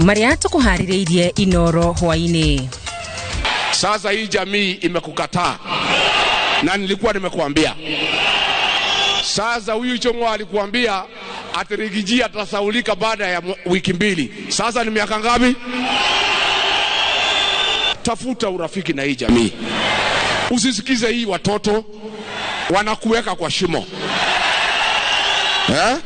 Maria tũkũharĩrĩirie Inoro hwainĩ. Sasa hii jamii imekukataa na nilikuwa nimekuambia. Sasa huyu Ichung'wah alikuambia ati Rigiji atasaulika baada ya wiki mbili. Sasa ni miaka ngapi? Tafuta urafiki na hii jamii. Usisikize hii watoto wanakuweka kwa shimo. Eh?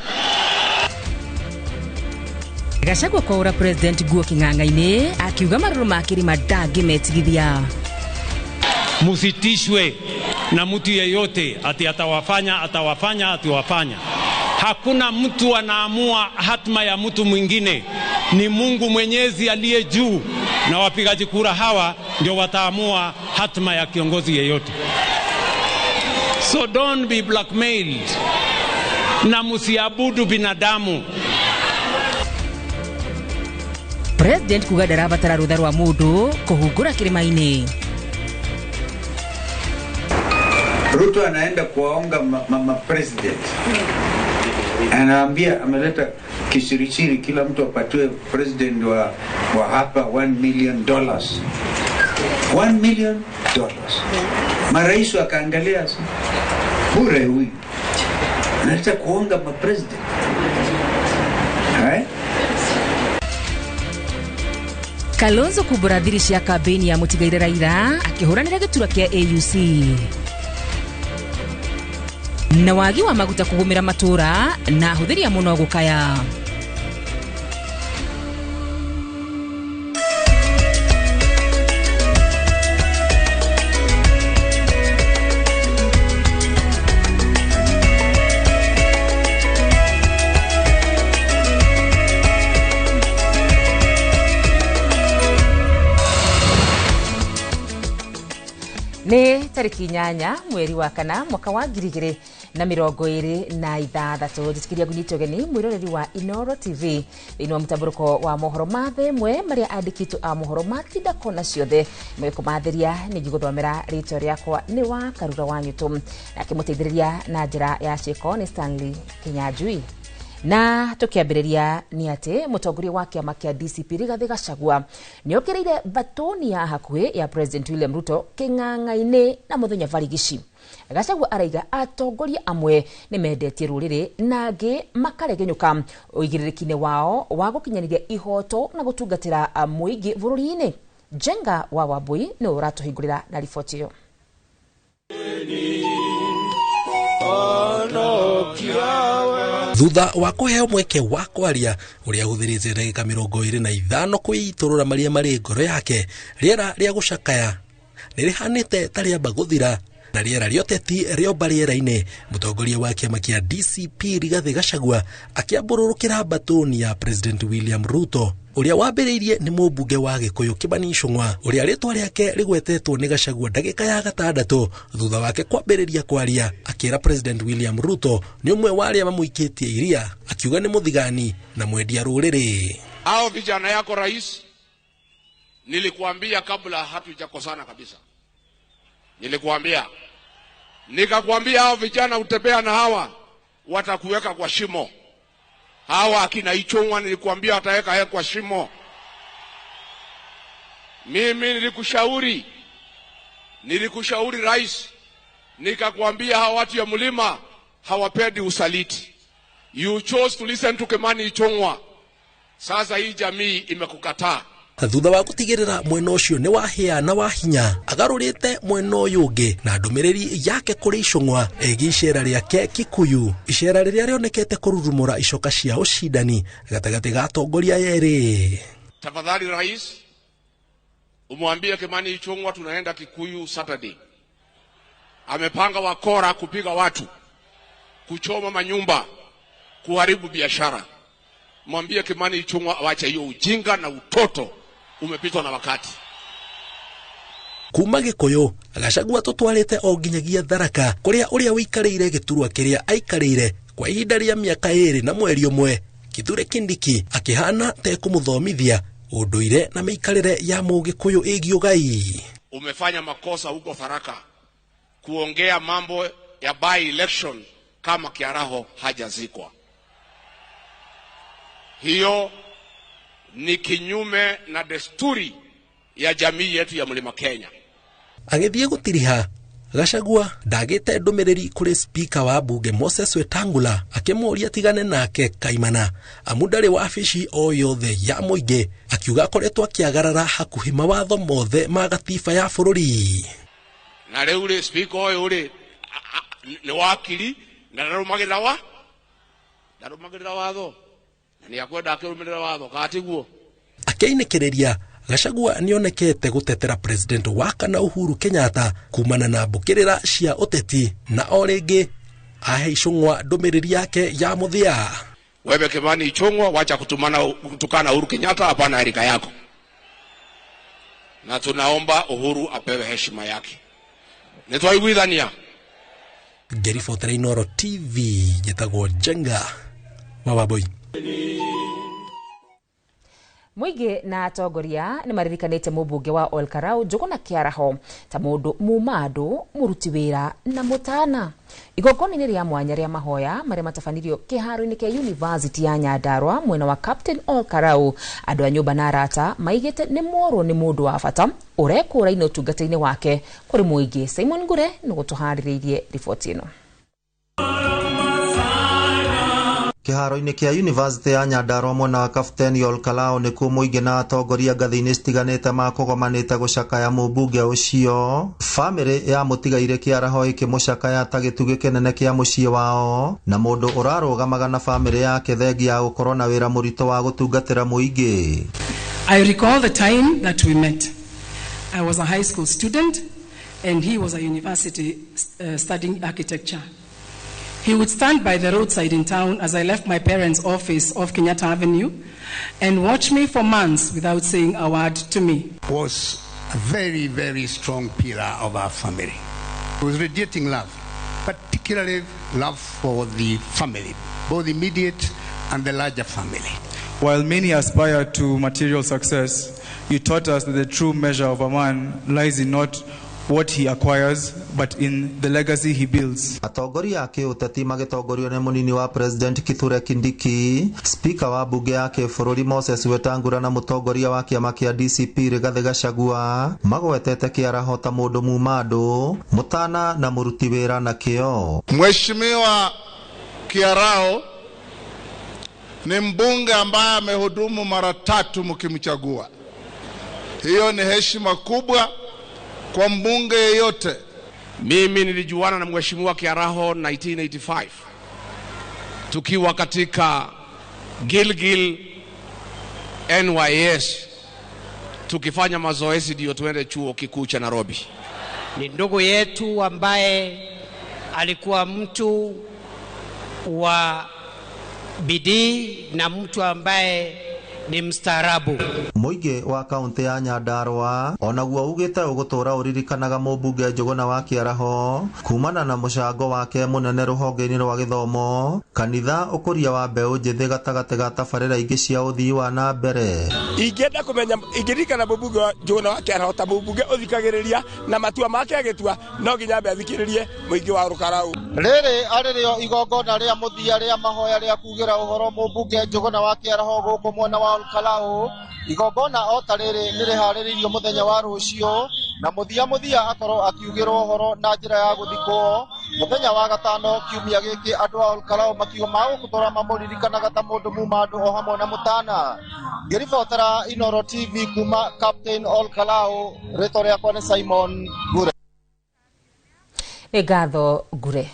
Gachagua kwaura President guo king'ang'a-inĩ akiuga marũrũ ma kĩrĩma ndangĩmetigithia. Musitishwe na mtu yeyote ati atawafanya atawafanya atiwafanya. Hakuna mtu anaamua hatma ya mtu mwingine, ni Mungu Mwenyezi aliye juu, na wapigaji kura hawa ndio wataamua hatma ya kiongozi yeyote. So don't be blackmailed, na musiabudu binadamu. President kuga ndarabatara rũtha rwa mũndũ kũhungũra kĩrĩma-inĩ. Ruto anaenda kuwaonga ma president. Anaambia ameleta kishirishiri, kila mtu apatiwe president wa hapa $1 million. $1 million. Marais wakaangalia bure huyu. Analeta kuonga ma president. Eh? Kalonzo kumbũra thiri cia kambĩini ya mũtigaire Raila akĩhũranĩra gĩturwa kĩa AUC. Na wagi wa maguta kũgũmĩra matũra na ahũthĩri a mũno gũkaya. Nĩ tarĩki 8 mweri wa kana mwaka wa 2026. Njĩtĩkĩria ngũnyite ũgeni mwĩroreri wa Inoro TV thĩinĩ wa mũtambũrũko wa mohoro ma thaa ĩmwe marĩa andĩkĩtwo a mohoro matinda kona ciothe megũkũmathĩria nĩ ngĩgũthomera rĩtwa rĩakwa nĩ wa Karura wa Nyũtũ, nake mũteithĩrĩria na njĩra ya ciĩko nĩ Stanley Kinyanjui. Na tukiambĩrĩria nĩ atĩ mũtongoria wa kĩama kĩa DCP Rigathĩ Gachagua nĩokĩrĩire batoni ya hakuhĩ ya President William Ruto kĩng'ang'a-inĩ na mũthenya barigici. Gachagua araiga atongoria amwe nĩ mendetie rũrĩrĩ na angĩ makaregenyũka ũigĩrĩrĩki-inĩ wao wa gũkinyanĩria ihoto na gũtungatĩra mũingĩ bũrũri-inĩ. Njenga wa Wambui nĩwe ũratũhingũrĩra na riboti ĩyo. Thutha wa kũheo mweke wa kwaria ũrĩa ahũthĩrĩte ndagĩka 25 kwĩitũrũra marĩa marĩ ngoro yake, rĩera rĩa gũcakaya nĩrĩhanĩte ta rĩamba gũthira na rĩera rĩa ũteti rĩomba rĩera-inĩ. Mũtongoria wa kĩama kĩa DCP Rigathĩ Gachagua akĩambũrũrũkĩra mbatũni ya President William Ruto ũrĩa wambĩrĩirie nĩ mũmbunge wa Gĩkũyũ Kĩmani Ichung'wah ũrĩa rĩtwa rĩake rĩgwetetwo nĩ Gachagua ndagĩka ya 6 thutha wake kwambĩrĩria kwaria, akĩra President William Ruto nĩ ũmwe wa arĩa mamũikĩtie iria, akiuga nĩ mũthigani na mwendia rũrĩrĩ. Hao vijana yako rais, nilikuambia kabla hatujakosana kabisa, nilikuambia nikakwambia hao vijana utembea na hawa watakuweka kwa shimo. Hawa akina Ichung'wah nilikuambia wataweka kwa shimo. Mimi nilikushauri rais, nikakwambia hawa watu ya mlima hawapendi usaliti. You chose to listen to Kimani Ichung'wah. Sasa hii jamii imekukataa. Thutha wa gũtigĩrĩra mwena ũcio nĩ wahĩa na wahinya, agarũrĩte mwena ũyũ ũngĩ na ndũmĩrĩri yake kũrĩ Ichung'wah ĩgiĩ icera rĩake Kikuyu, icera rĩrĩa rĩonekete kũrurumũra icoka cia ũcindani gatagatĩ ga atongoria erĩ. Tafadhali rais, umwambie Kimani Ichung'wah tunaenda Kikuyu Saturday. Amepanga wakora kupiga watu, kuchoma manyumba, kuharibu biashara. Mwambie Kimani Ichung'wah awache hiyo ujinga na utoto, umepitwa na wakati. Kuma Gĩkũyũ Gachagua tũtwarĩte o nginyagia Tharaka kũrĩa ũrĩa ũikarĩire gĩturwa kĩrĩa aikarĩire kwa ihinda rĩa mĩaka 2 na mweri 1, Kithure Kindiki akĩhana te kũmũthomithia ũndũire na mĩikarĩre ya mũgĩkũyũ ĩgiĩ ũgai. Umefanya makosa huko Tharaka kuongea mambo ya by election kama Kiaraho hajazikwa. Hiyo ni kinyume na desturi ya jamii yetu ya Mlima Kenya. Agĩthiĩ gũtiriha, Gachagua ndagĩte ndũmĩrĩri kũrĩ spika wa bunge Moses Wetangula akĩmũũria tigane nake kaimana amu ndarĩ wabici o yothe ya mũingĩ, akiuga akoretwo akĩagarara hakuhĩ mawatho mothe ma gatiba ya bũrũri. Na rĩu rĩ, spika ũyũ rĩ nĩ wakiri na ndarũmagĩrĩra watho na nĩ akwenda akĩrũmĩrĩra watho kana tiguo? Akĩinĩkĩrĩria, Gachagua nĩonekete gũtetera president wa kana Uhuru Kenyatta kumana na mbũkĩrĩra cia ũteti, na o rĩngĩ ahe Ichung'wa ndũmĩrĩri yake ya mũthia. Wewe Kimani Ichung'wa, wacha kutukana Uhuru Kenyatta, hapana rika yako, na tunaomba Uhuru apewe heshima yake. Nitwaiguithania. Ngĩribotera Inooro TV, njĩtagwo Njenga wa Wambui. Mũingĩ na atongoria nĩ maririkanĩte mũmbunge wa Olkarau Njũgũna Kĩaraho ta mũndũ muma andũ, mũruti wĩra na mũtana. Igongona-inĩ rĩa mwanya rĩa mahoya marĩa matabanirio kĩharo-inĩ kĩa University ya Nyandarua mwena wa Captain Olkarau, andũ a nyũmba na arata maigĩte nĩ morwo nĩ mũndũ wa bata ũrekũraine ũtungata-inĩ wake kũrĩ mũingĩ. Simon Ngure nĩ gũtũharĩrĩirie riboti ĩno. Kĩharo-inĩ kĩa University ya Nyandarua mwena wa Kapteni Olkalou nĩkuo mũingĩ na atongoria ngathĩ-inĩ citiganĩte makũgomanĩte gũcakaya mũmbunge ũcio. Bamĩrĩ ya mũtigairĩ Kĩaraho ĩkĩmũcakaya ta gĩtugĩ kĩnene kĩa mũciĩ wao na mũndũ ũrarũgamaga na bamĩrĩ yake thengia ya gũkorwo na wĩra mũritũ wa gũtungatĩra mũingĩ. I recall the time that we met. I was a high school student and he was a university studying architecture. He would stand by the roadside in town as I left my parents' office off Kenyatta Avenue and watch me for months without saying a word to me. Was a very, very strong pillar of our family. He was radiating love, particularly love for the family, both immediate and the larger family. While many aspire to material success, you taught us that the true measure of a man lies in not what he acquires, but in the legacy he builds. Atongoria a kĩũteti magĩtongorio nĩ mũnini wa President Kithure Kindiki, Speaker wa bunge ya kĩbũrũri Moses Wetangula na mũtongoria wa kĩama kĩa DCP Rigathi Gachagua magwetete Kĩaraho ta mũndũ muma andũ, mũtana na mũruti wĩra na kĩo. Mheshimiwa Kĩaraho ni mbunge ambaye amehudumu mara tatu mkimchagua. Hiyo ni heshima kubwa kwa mbunge yeyote. Mimi nilijuana na Mheshimiwa Kĩaraho 1985 tukiwa katika Gilgil NYS tukifanya mazoezi ndio tuende chuo kikuu cha Nairobi. Ni ndugu yetu ambaye alikuwa mtu wa bidii na mtu ambaye ni mstaarabu. Mũingĩ wa kaunti ya Nyandarua onaguo ugĩte ũgũtũra ũririkanaga mũmbunge Njũgũna wa Kĩaraho kumana na mũcango wake mũnene rũhonge-inĩ rwa gĩthomo, kanitha, ũkũria wa mbeũ njĩthĩ gatagatĩ ga tabarĩra ingĩ cia ũthii wa na mbere. Ingĩenda kũmenya, ingĩririkana mũmbunge wa Njũgũna wa Kĩaraho ta mũmbunge ũthikagĩrĩria na matua make agĩtua no nginya ambe athikĩrĩrie mũingĩ wa Olkarau. Rĩrĩ arĩ rĩo igongona rĩa mũthia rĩa mahoya rĩa kugĩra ũhoro mũmbunge Njũgũna wa Kĩaraho gũkũ mwena wa Olkalou. Igongona o ta rĩrĩ nĩ rĩharĩrĩirio mũthenya wa rũciũ na mũthia mũthia akorwo akiugĩrwo ũhoro na njĩra ya gũthikwo mũthenya wa gatano kiumia gĩkĩ. Andũ a Olkalou makiuga magũtũra mamũririkanaga ta mũndũ muma andũ o hamwe na mũtana. Ngĩribotera Inooro TV kuma Captain Olkalou, rĩtwa rĩakwa nĩ Simon Ngure. Nĩ ngatho Ngure.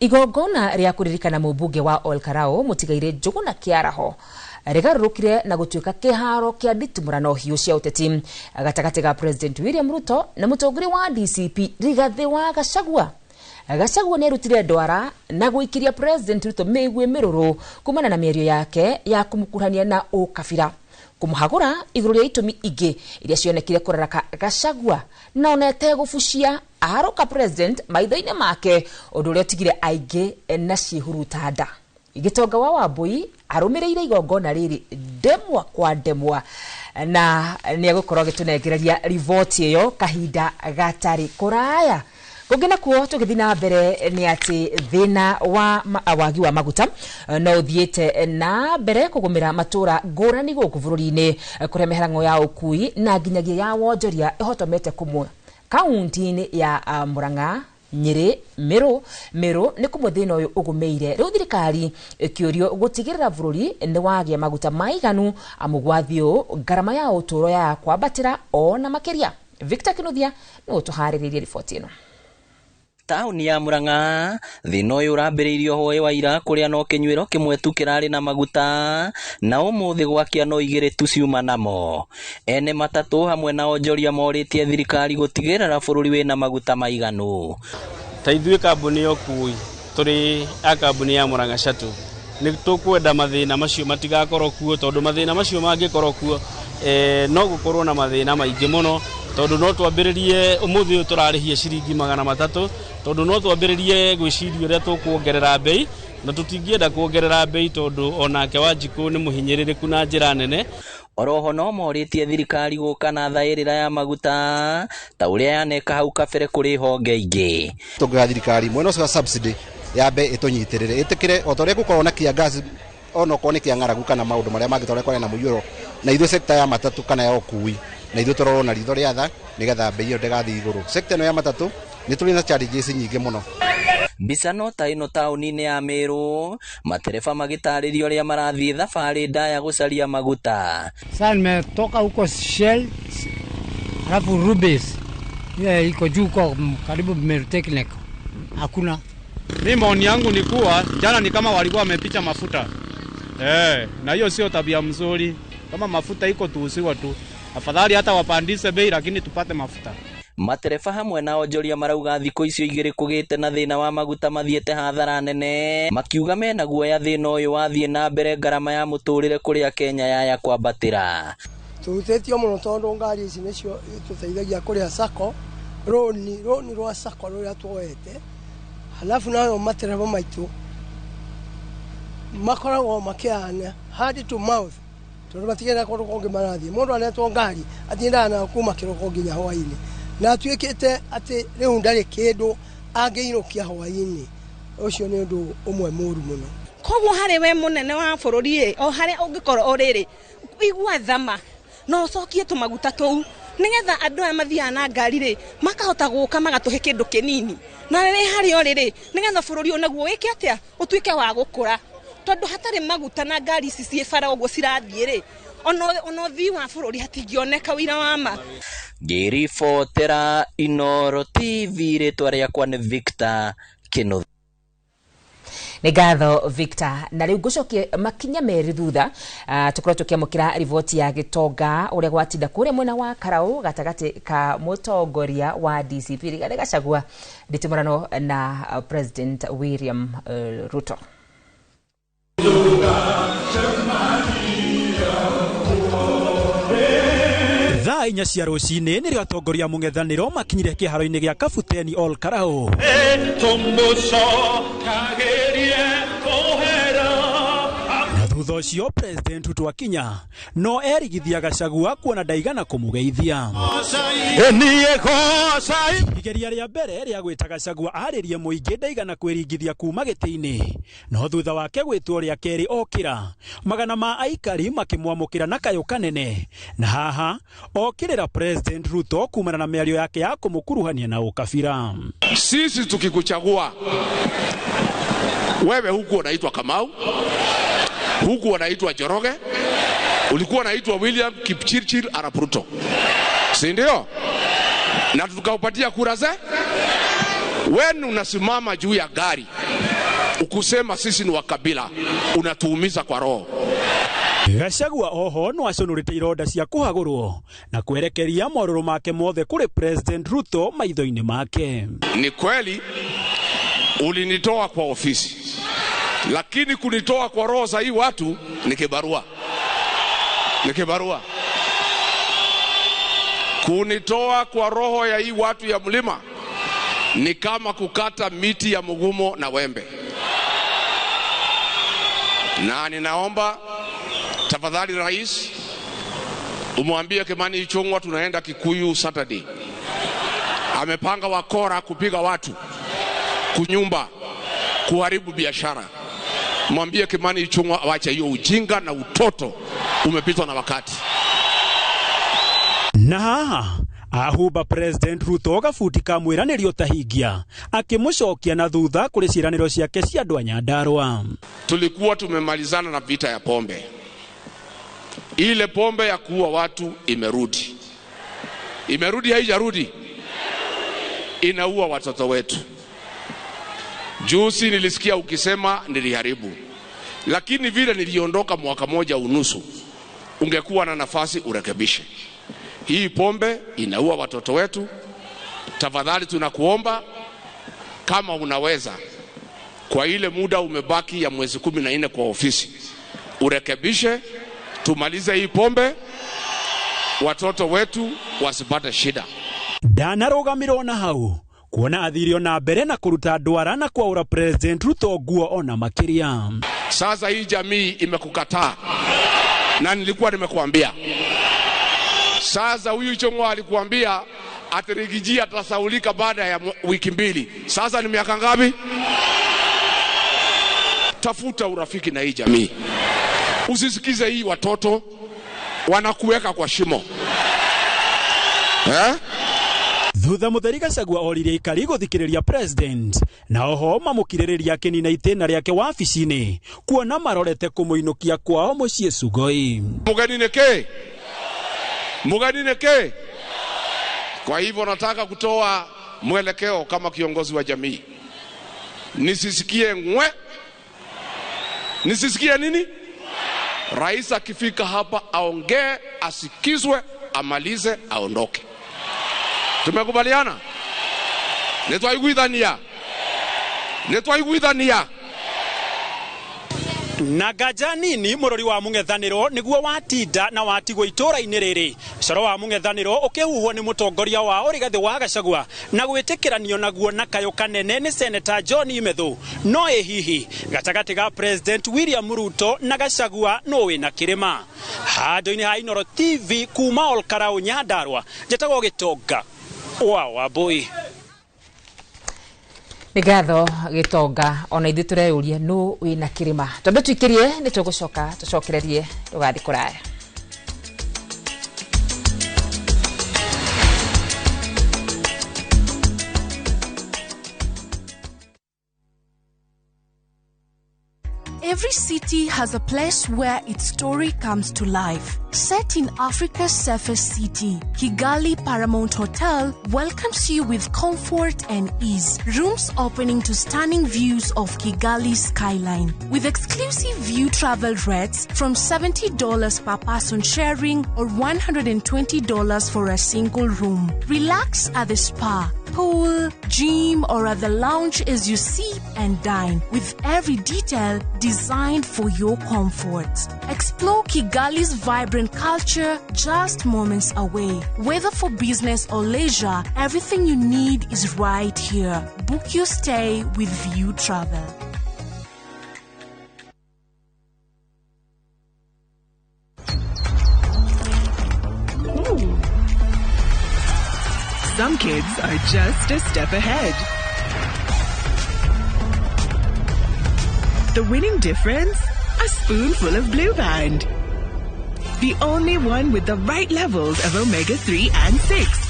Igongona rĩa kũririkana mũmbunge wa Olkarau mũtigairĩ Njũgũna Kĩaraho rĩgarũrũkire na gũtuĩka kĩharo kĩa nditimũrano hiũ cia ũteti gatagatĩ ga President William Ruto na mũtongoria wa DCP Rigathĩ wa Gachagua. Gachagua nĩarutire ndwara na gũikĩria President Ruto mĩguĩ mĩrũrũ kumana na mĩario yake ya kũmũkuruhania na ũkabira, kũmũhagũra igũrũ rĩa itũmi ingĩ iria cionekire kũraraka Gachagua na ona etegũbucia aharũka President maitho-inĩ make, ũndũ ũrĩa ũtigire aingĩ na ciĩhuruta nda. Gĩtonga wa Wambui arũmĩrĩire igongona rĩrĩ ndemwa kwa ndemwa na nĩ egũkorwo agĩtũnengereria riboti ĩyo kahinda gatarĩ kũraya. Kũngĩ nakuo tũgĩthiĩ na mbere nĩ atĩ thĩna wa wagi wa maguta no ũthiĩte na mbere kũgũmĩra matũra ngũrani gũkũ bũrũri-inĩ, kũrĩa mĩharango ya ũkui na nginyagia ya wonjoria ĩhotomete kũmwe kaunti-inĩ ya Murang'a, Nyĩrĩ, Meru. Meru nĩ kũmwe thĩna ũyũ ũgũmĩire. Rĩu thirikari ĩkĩũrio gũtigĩrĩra bũrũri nĩ wagĩa maguta maiganu, amu gwathiĩ ũũ ngarama ya ũtũũro ya kwambatĩra ona makĩria. Victor Kinuthia nĩwe ũtũharĩrĩirie riboti ĩno. Taũni ya Murang'a thĩna ũyũ ũrambĩrĩirio hwaĩ wa ira, kũrĩa no kĩnyuĩro kĩmwe tu kĩrarĩ na maguta na ũmũthĩ gwakĩa no igĩrĩ tu ciuma namo. Ene matatũ hamwe na onjoria morĩtie thirikari gũtigĩrĩra bũrũri wĩna maguta maiganu. Ta ithuĩ kambuni ya ũkui tũrĩ a kambuni ya Murang'a Shuttle nĩ tũkwenda mathĩna macio matigakorwo kuo, tondũ mathĩna macio mangĩkorwo kuo no gũkorwo na mathĩna maingĩ mũno, tondũ no twambĩrĩrie ũmũthĩ ũyũ tũrarĩhia ciringi 300, tondũ no twambĩrĩrie gwĩciria ũrĩa tũkuongerera bei, na tũtingĩenda kuongerera bei tondũ onake Wanjikũ nĩ mũhinyĩrĩrĩku na njĩra nene. Oroho no morĩtie thirikari gũka na thaĩrĩra ya maguta ta ũrĩa yaneka hau kabere kũrĩ honge ingĩ. Tũngĩoya thirikari mwena ũcio wa subsidy yambe ĩtũnyitĩrĩre, ĩtĩkĩre o ta ũrĩa gũkorwo na kĩa gas onokorwo nĩ kĩa ng'aragu kana maũndũ marĩa mangĩ ta ũrĩa kwarĩ na mũiyũro, na ithuĩ sector ya matatũ kana ya ũkui na ithuĩ tũrorwo na ritho rĩa tha nĩgetha bei ĩyo ndĩgathiĩ igũrũ. Sector ĩno ya matatũ nĩ tũrĩ na challenges nyingĩ mũno. Mbica no ta ĩno taũni-inĩ ya Meru, matereba magĩtarĩrio ũrĩa marathiĩ thabarĩ ndaya gũcaria maguta. Sasa nimetoka huko Shell alafu Rubis ile iko juu kwa karibu Meru Technical hakuna. Mimi maoni yangu ni kuwa jana ni kama walikuwa wamepicha mafuta. Na hiyo sio tabia mzuri. Kama mafuta iko tuuziwa tu, afadhali hata wapandishe bei lakini tupate mafuta. Matereba hamwe na onjoria marauga thikũ icio igĩrĩ kũgĩte na thĩna wa maguta mathiĩte hathara nene, makiuga mena guoya thĩna ũyũ wathiĩ na mbere ngarama ya mũtũrĩre kũrĩa Kenya yaya kwambatĩra. Tũhutĩtio mũno tondũ ngari ici nĩcio itũteithagia kũrĩha sacco rũni rwa sacco rũrĩa tuoete, halafu nayo matereba maitũ makoragwo makĩana hand to mouth tondũ matigenda kũndũ kũngĩ marathiĩ. Mũndũ anetwo ngari atindaga nayo kuma kĩroko nginya hwaĩ-inĩ, na atuĩkĩte atĩ rĩu ndarĩ kĩndũ angĩinũkia hwaĩ-inĩ. Ũcio nĩ ũndũ ũmwe mũũru mũno. Koguo harĩ we mũnene wa bũrũri ĩ, o harĩa ũngĩkorwo ũrĩ rĩ, igua thama na ũcokie tũmaguta tũu nĩgetha andũ aya mathiaga na ngari rĩ makahota gũka magatũhe kĩndũ kĩnini, na rĩrĩ harĩa ũrĩ rĩ nĩgetha bũrũri ũyũ naguo wĩke atĩa, ũtuĩke wa gũkũra, tondũ hatarĩ maguta na ngari ici ciĩ bara ũguo cirathiĩ rĩ, ona ũthii wa bũrũri hatingĩoneka ũira wa ma. Ngĩribotera Inooro TV, rĩtwa rĩakwa nĩ Victor Kinuthia. Nĩ ngatho Victor. Na rĩu ngũcokie makinya merĩ thutha, tũkorwo tũkĩamũkĩra riboti ya gĩtonga ũrĩa gwatinda kũrĩa mwena wa Karau gatagatĩ ka mũtongoria wa DCP Rigathĩ Gachagua nditimũrano na President William Ruto. Thaa 4 cia rũcinĩ nĩrĩo atongoria mũng'ethanĩro makinyire kĩharo-inĩ gĩa Kabuteni Ol Karau. Na thutha ũcio President Ruto akinya no erigithia Gachagua kuona ndaigana kũmũgeithia. Igeria rĩa mbere rĩa gwĩta Gachagua arĩrie mũingĩ ndaigana kwĩringithia kuma gĩtĩ-inĩ, no thutha wake gwĩtwo rĩa kerĩ okĩra, magana ma aikari makĩmwamũkĩra na kayũ kanene, na haha okĩrĩra President Ruto kumana na mĩario yake ya kũmũkuruhania na ũkabira. Sisi tukikuchagua wewe, huku unaitwa Kamau, huku unaitwa Njoroge, ulikuwa unaitwa William Kipchirchir Arap Ruto, si ndio? Na tukaupatia kura ze. Wewe unasimama juu ya gari ukusema sisi ni wakabila, unatuumiza kwa roho. Gachagua oho no aconũrĩte ironda cia kũhagũrwo na kwerekeria morũrũ make mothe kũrĩ President Ruto maitho-inĩ make. Ni kweli ulinitoa kwa ofisi, lakini kunitoa kwa roho za hii watu ni kibarua. Ni kibarua. Kunitoa kwa roho ya hii watu ya mlima ni kama kukata miti ya mugumo na wembe. Na ninaomba tafadhali rais umwambie Kimani Ichung'wa tunaenda Kikuyu Saturday. Amepanga wakora kupiga watu, kunyumba, kuharibu biashara. Mwambie Kimani Ichung'wa awache hiyo ujinga na utoto, umepitwa na wakati. Na haha ahuba President Ruto gabuti ka mwĩranĩrio tahingia akĩmũcokia na thutha kũrĩ ciĩranĩro ciake cia andũ a Nyandarua. Tulikuwa tumemalizana na vita ya pombe. Ile pombe ya kuua watu imerudi. Imerudi, haijarudi? Inaua watoto wetu. Juzi nilisikia ukisema niliharibu. Lakini vile niliondoka mwaka moja unusu, ungekuwa na nafasi urekebishe. Hii pombe inaua watoto wetu. Tafadhali tunakuomba kama unaweza, kwa ile muda umebaki ya mwezi 14 kwa ofisi, urekebishe, tumalize hii pombe, watoto wetu wasipate shida. Ndanarũgamirwo na hau kuona athirio na mbere na kũruta ndwara na kwaũra President Ruto nguo ona makĩria. Sasa hii jamii imekukataa, na nilikuwa nimekuambia. Sasa huyu Ichung'wa alikuambia ati Rigiji atasaulika baada ya wiki 2. Sasa ni miaka ngapi? Tafuta urafiki na hii jamii. Usisikize hii watoto wanakuweka kwa shimo. Eh? Thutha mutheri Gachagua oririe aikari guthikiriria president na oho mamukiririria akinina itĩna rĩake wabici-inĩ kuona marorete kumuinukia kwao muciĩ Sugoi. Mugeni nĩ kĩ? Mugeni nĩ kĩ? Kwa hivyo nataka kutoa mwelekeo kama kiongozi wa jamii. Nisisikie ngwe. Nisisikie nini? Rais akifika hapa aongee, asikizwe, amalize, aondoke. Tumekubaliana? Nitwaiguithania. Nitwaiguithania. Na nganja nini mũrori wa mũng'ethanĩro nĩguo watinda na watigwo itũra-inĩ rĩrĩ. Coro wa mũng'ethanĩro ũkĩhuhwo nĩ mũtongoria wao Rigathĩ wa Gachagua na gwĩtĩkĩranio naguo na kayũ kanene nĩ Senator John Imethu. No ĩ hihi gatagatĩ ga President William Ruto na Gachagua no wĩna kĩrĩma? Handũ-inĩ ha Inooro TV kuma Olkarau Nyandarua, njĩtagwo Gĩtonga wa Wambui. Nĩ ngatho Gĩtonga, ona ithuĩ tũreyũria nũ wĩna kĩrĩma. Twambe tũikĩrie nĩ tũgũcoka tũcokererie, ndũgathiĩ kũraya. Every city has a place where its story comes to life. Set in Africa's safest city, Kigali Paramount Hotel welcomes you with comfort and ease. Rooms opening to stunning views of Kigali's skyline. With exclusive view travel rates from $70 per person sharing or $120 for a single room. Relax at the spa, pool, gym, or at the lounge as you sip and dine, with every detail designed for your comfort. Explore Kigali's vibrant culture just moments away. Whether for business or leisure, everything you need is right here. Book your stay with View Travel. Some kids are just a step ahead. The winning difference? A spoonful of Blue Band. The only one with the right levels of omega-3 and 6.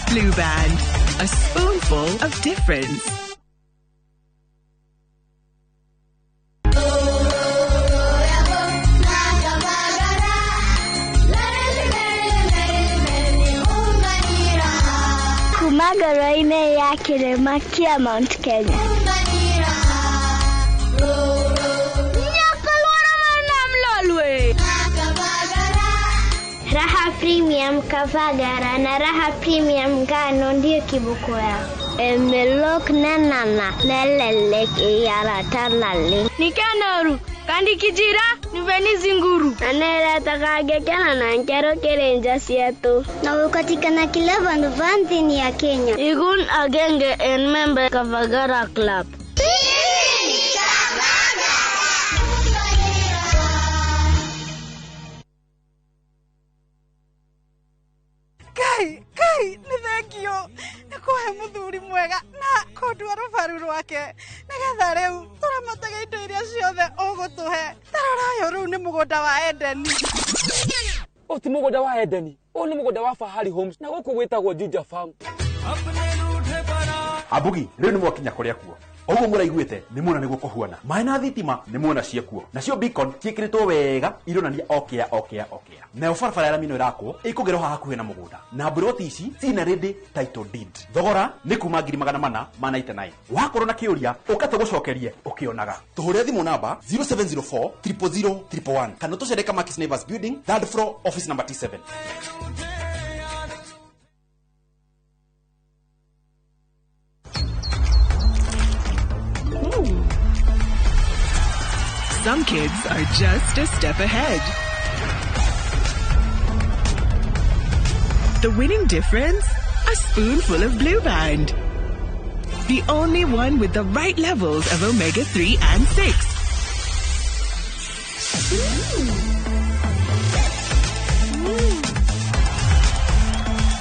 Blue Band, a spoonful of difference. Ngoro-inĩ ya kĩrĩma kĩa Mount Kenya. Raha Premium Kavagara na Raha Premium Ngano ndiyo kiboko yao. Emelok nanana lelelek iyaratalale. Nikanoru kandi kijira niveni zinguru. Aneratakagekana na nkero kerenja sietu. Na ukatikana kila vandu vanthini ya Kenya. Igun agenge en member Kavagara Club. Ngai Ngai nĩ thengio nĩ kũhe mũthuri mwega na kũndua rũbaru rwake nĩgetha rĩu tũramatage indo iria ciothe ũgũtũhe. Tarora ũyũ rĩu nĩ mũgũnda wa Edeni. Ũyũ ti mũgũnda wa Edeni, ũyũ nĩ mũgũnda wa Fahari Homes na gũkũ gwĩtagwo Juja Farm. Ambugi rĩu nĩ mwakinya kũrĩa kuo ũguo mũraiguĩte nĩ muona nĩguo kũhuana maĩ na thitima nĩ muona ciekuo nacio beacon ciĩkĩrĩtwo wega ironania okĩa okĩa okĩa nayo barabara ya rami ĩno ĩrakwo ĩkũgerwo haha hakuhĩ na mũgũnda na mburoti ici ciina ready title deed thogora nĩ kuma 499,000 wakorwo na kĩũria ũka tũgũcokerie ũkĩonaga tũhũre thimũ namba 0704 000 111 kana tũcere Kamakis Neighbors Building, third floor, office number T7. Some kids are just a step ahead. The winning difference? A spoonful of Blue Band. The only one with the right levels of omega-3 and 6.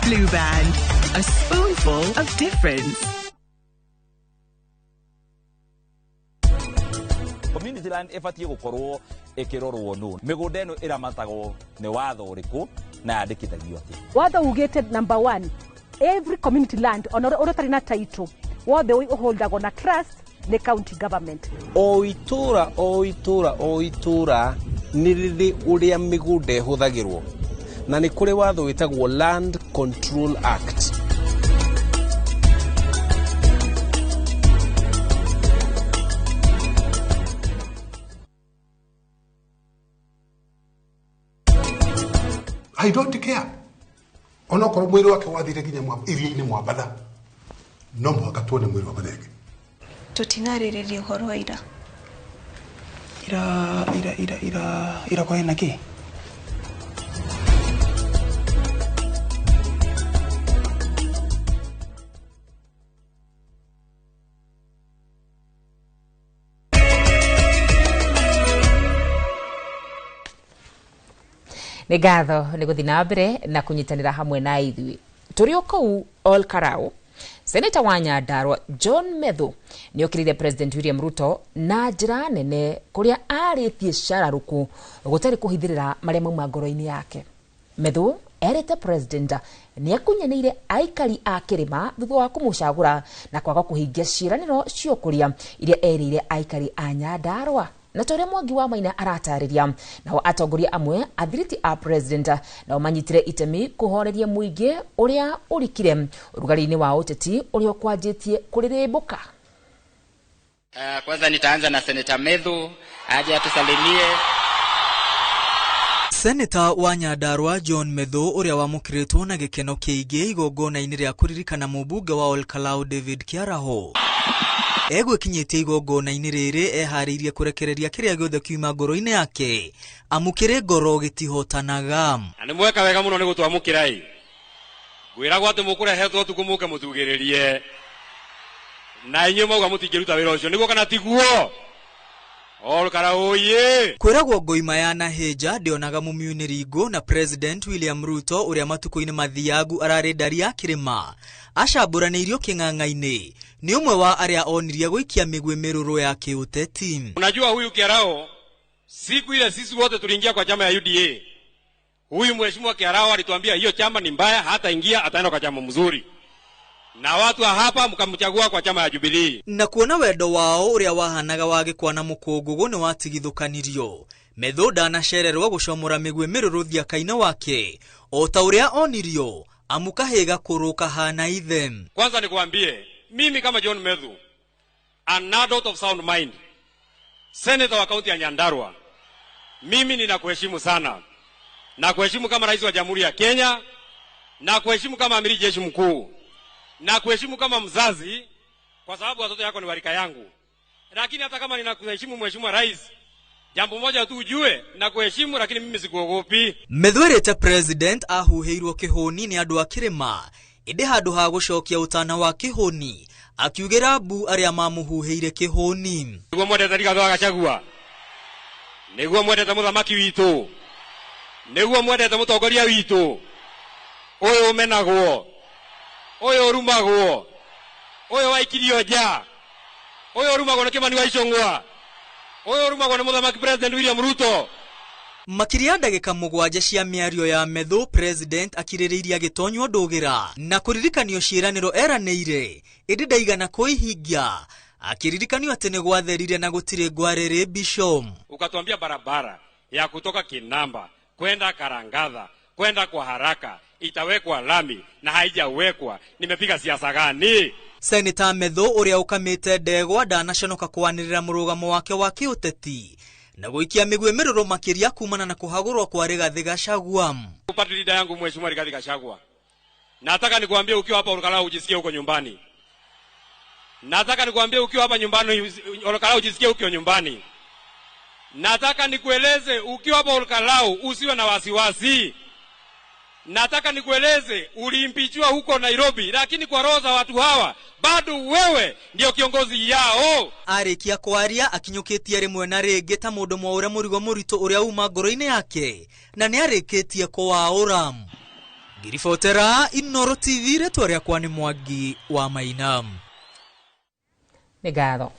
Blue Band, a spoonful of difference. Community land ĩbatiĩ gũkorwo ĩkĩrorwo nũ mĩgũnda ĩno ĩramatagwo nĩ watho ũrĩkũ na yandĩkithagio atĩa? Watho ugĩte number one, every community land ona ũrĩa ũtarĩ na title wothe ũholdagwo na trust nĩ county government. O itũra o itũra o itũra nĩ rĩrĩ ũrĩa mĩgũnda ĩhũthagĩrwo na nĩ kũrĩ watho wĩtagwo Land Control Act. I don't care. Onokorwo mwĩrĩ wake wathire nginya iria-inĩ Mwambatha, no mũhaka tuone mwĩrĩ wa Mathenge. Tũtinarĩrĩria ũhoro wa ira. Ira ira ira ira ira kwa na kĩ? Nĩ ngatho nĩ gũthiĩ na mbere na kũnyitanĩra hamwe na ithuĩ tũrĩ o kũu Ol Kalou. Seneta wa Nyandarua John Methu nĩ okĩrĩire President William Ruto na njĩra nene kũrĩa arĩtie cararũkũ gũtarĩ kũhithĩrĩra marĩa mauma ngoro-inĩ yake. Methu erĩte President nĩ akunyanĩire aikari a kĩrĩma thutha wa kũmũcagũra na kwaga kũhingia ciĩranĩro cia ũkũria iria erĩire aikari a Nyandarua. Na ta ũrĩa Mwangi wa Maina aratarĩria, nao atongoria amwe athiriti a President nao manyitire itemi kũhoreria mũingĩ ũrĩa ũrikire ũrugarĩ-inĩ wa ũteti ũrĩa ũkwanjĩtie kũrĩrĩmbũka. Kwanza nitaanza na Senator Methu aje atusalimie. Seneta wa Nyandarua John Methu ũrĩa wamũkĩrĩtwo na gĩkeno kĩingĩ igongona-inĩ rĩa kũririkana mũmbunge wa Ol Kalou David Kiaraho egwĩkinyĩtie igongona-inĩ rĩrĩ eharĩirie kũrekereria kĩrĩa gĩothe kiuma ngoro-inĩ yake amu kĩrĩ ngoro gĩtihotanaga. Na nĩ mweka wega mũno nĩ gũtwamũkĩra ĩ ngwĩragwo atĩ mũkũrehetwo ũtukũ mũke mũtugĩrĩrie na inyuĩ mauga mũtingĩruta wĩra ũcio nĩguo kana tiguo? Ol Kalou oye! Kwĩragwo ngoima ya Nahinja ndĩonaga mũmiunĩri na President William Ruto ũrĩa matukũ-inĩ mathiagu ararĩ ndari ya kĩrĩma acambũranĩirio kĩng'ang'a-inĩ nĩ ũmwe wa arĩa onirie gũikia mĩguĩ mĩrũrũ ya kĩũteti. Unajua huyu Kiarao, siku ile sisi wote tuliingia kwa chama ya UDA, huyu mheshimiwa Kiarao alituambia hiyo chama ni mbaya, hata ingia ataenda kwa chama mzuri, na watu wa hapa mkamchagua kwa chama ya Jubilee. Na kuona wendo wao ũrĩa wahanaga wa gĩkwa na mũkũngũgũ nĩ watigithũkanirio, Methu ndanacererwo gũcomora mĩguĩ mĩrũrũ thiaka-inĩ wake o ta ũrĩa onirio amu kahĩ gakũrũ kahana ithe. Kwanza nikuambie, mimi kama John Methu, an adult of sound mind, senator wa kaunti ya Nyandarua, mimi ninakuheshimu sana. Nakuheshimu kama rais wa Jamhuri ya Kenya, nakuheshimu kama amiri jeshi mkuu, nakuheshimu kama mzazi kwa sababu watoto yako ni warika yangu. Lakini hata kama ninakuheshimu mheshimiwa rais, jambo moja tu ujue, nakuheshimu lakini mimi sikuogopi. Methu erĩte President ahuhĩirwo kĩhũni nĩ andũ a kĩrĩma ĩndĩ handũ ha gũcokia ũtana wa kĩhũni akiugĩra mbu arĩa mamũhuhĩire kĩhũni. Nĩguo mwendete Rigathĩ wa Gachagua, nĩguo mwendete mũthamaki witũ, nĩguo mwendete mũtongoria witũ. Ũyũ ũmenagwo, ũyũ ũrumagwo, ũyũ waikirio nja, ũyũ ũrumagwo nĩ Kĩmani wa Ichung'wa, ũyũ ũrumagwo nĩ mũthamaki President William Ruto. Makĩria ndagĩka 7 cia mĩario ya Methu, President akirĩrĩirie agĩtonywo ndũgĩra na kũririkanio ciĩranĩro eranĩire ĩndĩ ndaigana kũihingia, akĩririkanio atĩ nĩ gwatherire na gũtirĩ ngwarĩrĩ Bishop. Ukatuambia barabara ya kutoka Kinamba kwenda Karangatha kwenda kwa haraka itawekwa lami na haijawekwa. Nimepiga siasa gani? Senator Methu ũrĩa ũkamĩte ndegwa ndanaconoka kwanĩrĩra mũrũgamo wake wa kĩũteti na gũikia mĩguĩ mĩrũrũ makĩria kumana na kũhagũrwo kwa Rigathĩ Gachagua. Upate leader yangu Mheshimiwa Rigathĩ Gachagua, nataka nikuambie ukiwa hapa Olkalou ujisikie uko nyumbani. Nataka nikuambie ukiwa hapa nyumbani Olkalou ujisikie uko nyumbani. Nataka nikueleze ukiwa hapa Olkalou usiwe na wasiwasi. Nataka nikueleze ulimpichua huko Nairobi, lakini kwa roho za watu hawa bado wewe ndio kiongozi yao. Arĩkia kwaria akinyũkĩtie rĩmwe na rĩngĩ ta mũndũ mwaũre mũrigo mũritũ ũrĩa uma ngoro-inĩ yake na nĩarĩkĩtie kũwaũra. Ngiribotera Inooro TV, rĩtwa rĩakwa nĩ Mwangi wa Maina. Nĩ ngatho.